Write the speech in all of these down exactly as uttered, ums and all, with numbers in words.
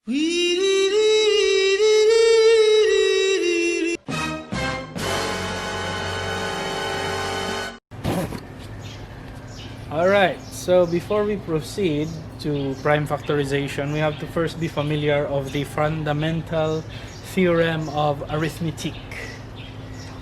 Alright, so before we proceed to prime factorization, we have to first be familiar of the fundamental theorem of arithmetic.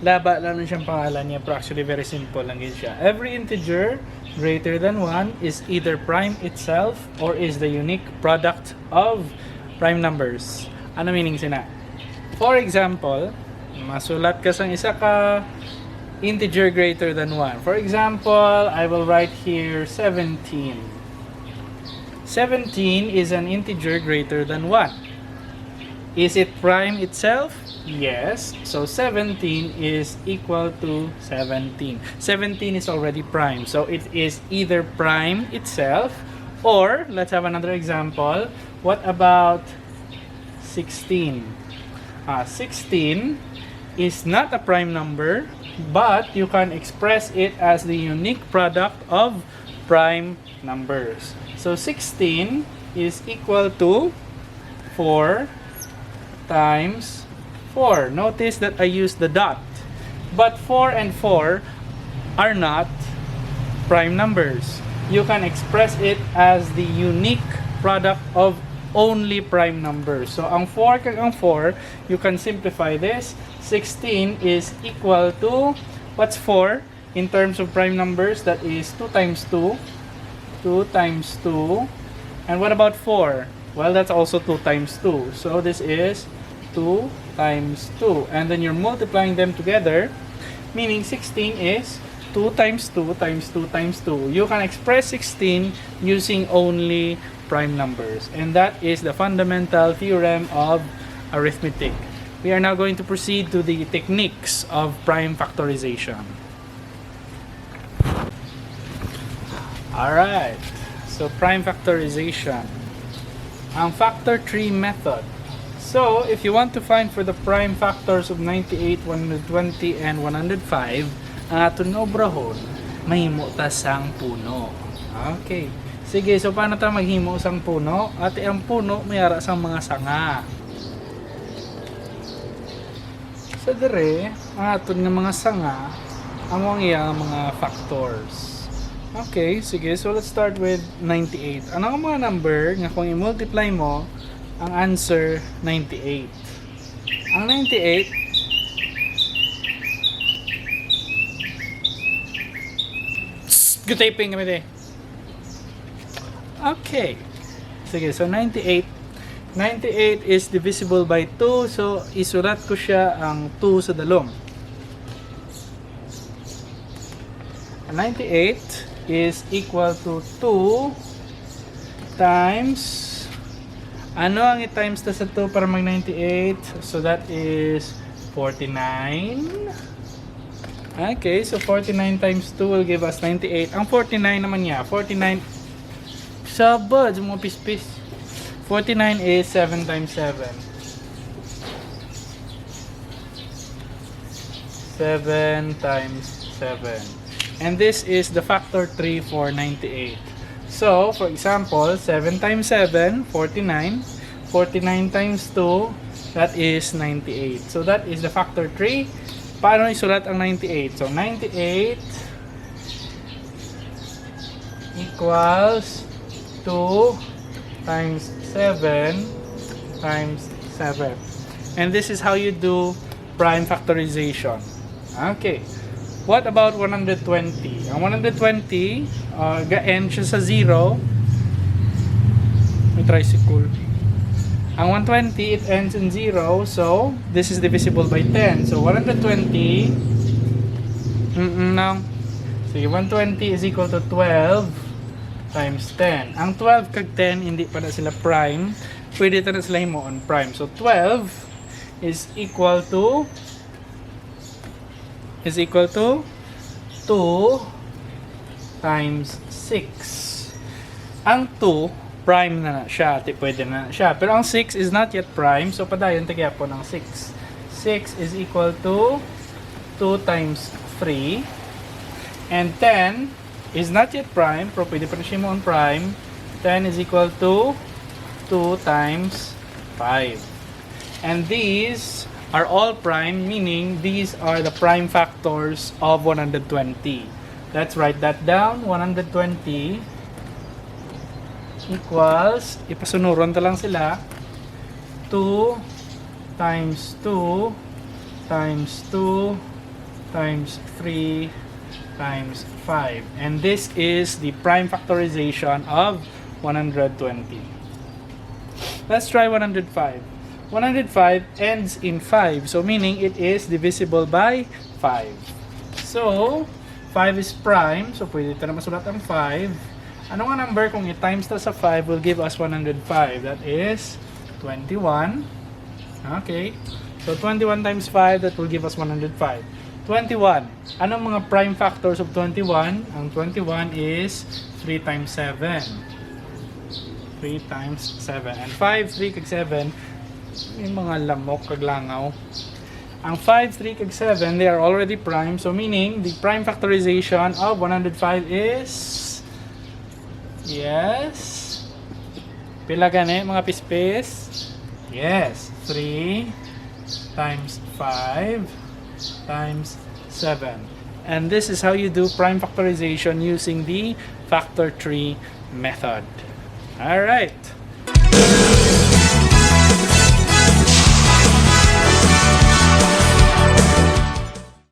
Laba lang siyang pangalan niya, pero actually very simple lang yun siya. Every integer greater than one is either prime itself or is the unique product of prime numbers. Ano meaning sina? For example, masulat ka sang isa ka integer greater than one. For example, I will write here seventeen. Seventeen is an integer greater than one. Is it prime itself? Yes. So seventeen is equal to seventeen. Seventeen is already prime. So it is either prime itself or, let's have another example. What about sixteen? Ah, sixteen is not a prime number, but you can express it as the unique product of prime numbers. So sixteen is equal to four times four. Notice that I used the dot. But four and four are not prime numbers. You can express it as the unique product of only prime numbers. So ang four kag ang four, you can simplify this. Sixteen is equal to, what's four? In terms of prime numbers, that is two times two. Two times two. And what about four? Well, that's also two times two. So this is two times two. And then you're multiplying them together, meaning sixteen is two times two times two times two. You can express sixteen using only prime numbers. And that is the fundamental theorem of arithmetic. We are now going to proceed to the techniques of prime factorization. Alright. So, prime factorization. Ang factor tree method. So, if you want to find for the prime factors of ninety-eight, one hundred twenty, and one hundred five, ang aton nga obrahon, mahimo ta sang puno. Okay. Sige, so paano ta maghimo sang puno? Ati ang puno, may ara sang mga sanga. So, dire, ang aton nga mga sanga, amo ang iya nga mga factors. Okay, sige. So, let's start with ninety-eight. Ano ang mga number nga kung i-multiply mo, ang answer, ninety-eight? Ang ninety-eight, Psst, gutaping kami, de. Okay. Sige, so ninety-eight. Ninety-eight is divisible by two, so isulat ko siya ang two sa dalom. Ninety-eight is equal to two times, ano ang i-times ta sa two para mag ninety-eight? So that is forty-nine. Okay, so forty-nine times two will give us ninety-eight. Ang forty-nine naman niya, forty-nine, sabad sa mga pispis. Forty-nine is seven times seven. Seven times seven. And this is the factor tree for ninety-eight. So, for example, seven times seven, forty-nine. Forty-nine times two, that is ninety-eight. So, that is the factor tree. Paano isulat ang ninety-eight? So, ninety-eight equals two times seven times seven. And this is how you do prime factorization. Okay. What about one hundred twenty? Ang one hundred twenty, uh, ga-end siya sa zero. May tricycle. Ang one twenty, it ends in zero, so this is divisible by ten. So one hundred twenty, mm, no. Sige, one twenty is equal to twelve times ten. Ang twelve kag ten, hindi pa na sila prime. Pwede ta na sila himuon prime. So twelve is equal to, is equal to two times six. Ang two, prime na na siya. Ti, pwede na na siya. Pero ang six is not yet prime, so padayon ta gyapon ang six. Six is equal to two times three. And ten is not yet prime, pero pwede pa na siya himuon prime. Ten is equal to two times five. And these are all prime, meaning these are the prime factors of one hundred twenty. Let's write that down. One hundred twenty equals, ipasunuron ta lang sila, two times two times two times three times five. And this is the prime factorization of one hundred twenty. Let's try one hundred five. One hundred five ends in five, so meaning it is divisible by five. So, five is prime, so pwede ta na masulat ang five. Ano nga number kung i-times ta sa five will give us one hundred five? That is twenty-one. Okay. So, twenty-one times five, that will give us one hundred five. Twenty-one. Anong mga prime factors of twenty-one? Ang twenty-one is three times seven. Three times seven. And five, three, kag seven, may mga lamok kag langaw. Ang five, three, kag seven, they are already prime. So, meaning, the prime factorization of one hundred five is, yes. Pila gani, mga pispis? Yes. Three times five times seven. And this is how you do prime factorization using the factor tree method. All right.